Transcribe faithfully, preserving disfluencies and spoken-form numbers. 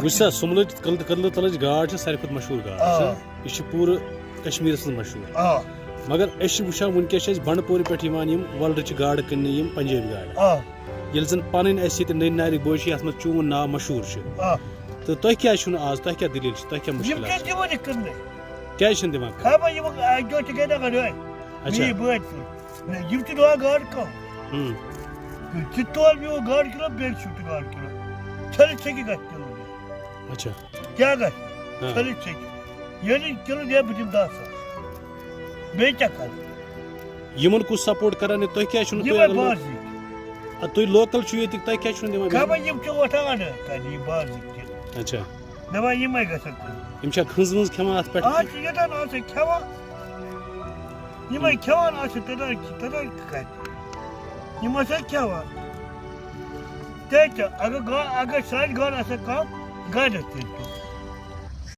وٕچھ سا، سُملٕچ کٔدلہٕ، کٔدلہٕ تلٕچ گاڈ چھِ ساروی کھۄتہٕ مشہوٗر گاڈ، آ۔ چھِ؟ یہِ چھِ پوٗرٕ کشمیٖرس منٛز مشہوٗر۔ آ۔ مگر أسۍ چھِ وٕچھان، وٕنکیٚس چھِ اَسہِ بنڈپورِ پٮ۪ٹھ یِوان یِم وۄلرٕچہِ گاڈٕ کٕننہِ، یِم پنجٲبۍ گاڈٕ۔ آ۔ ییٚلہِ زن پنٕنۍ اَسہِ ییٚتہِ نٔرۍ نارِ بوجہِ چھِ، یتھ منٛز چون ناو مشہوٗر چھُ۔ آ۔ تہٕ تۄہہِ کیٛازِ چھُو نہٕ آز، تۄہہِ کیٛاہ دٔلیٖل چھِ، تۄہہِ کیٛاہ یِم مُشکلات کیٛازِ چھِ؟ دِوان یہِ کٕننہٕ؟ کیٛازِ چھِنہٕ دِوان؟ خبر یِمن اَکہِ دۄہ تہِ گٔے نہ گۄڈٕ۔ اچھا۔ میٛٲنۍ بٲے تہِ۔ نہ، یِم تہِ دِوان گاڈٕ کم۔ ہُم۔ ژٕ تُل میون گاڈٕ کِلو، بیٚیہِ چھُ تہِ گاڈٕ کِلو۔ ژھٔلِتھ ژھیٚکہِ گژھِ کِلو دِتھ۔ اچھا۔ کیٛاہ گژھِ؟ ہاں۔ ژھٔلِتھ ژھیٚکہِ۔ ییٚلہِ کِلو دِیا، بہٕ دِمہٕ دَہ ساس۔ بیٚیہِ کیٛاہ کَرٕ؟ یِمن کُس سپورٹ کران، تُہۍ کیٛازِ چھُو نہٕ، تُہۍ یِمے اگر لوکل، بازٕکۍ۔ اَدٕ تُہۍ لوکل چھِو ییٚتِکۍ، تۄہہِ کیٛازِ چھِو نہٕ دِوان؟ خبر یِم چھِ وۄتھان اَنان کَرنہِ یِم بازٕکۍ تہِ۔ اچھا۔ دَپان یِمَے گژھن کٕنٕنۍ۔ یِم چھا کھٕنٛز وٕنٛز کھٮ۪وان اَتھ پٮ۪ٹھ؟ آز چھِ یوٚتَن آسان کھٮ۪وان۔ یِمَے کھٮ۪وان آسان، توٚتام، توٚتام کَتہِ؟ یِم آسان کھٮ۪وان۔ تیٚلہِ تہِ اگر گا-، اگر سانہِ گاڈٕ آسان کَم، گاڈٮ۪س تیٚلہِ تہِ۔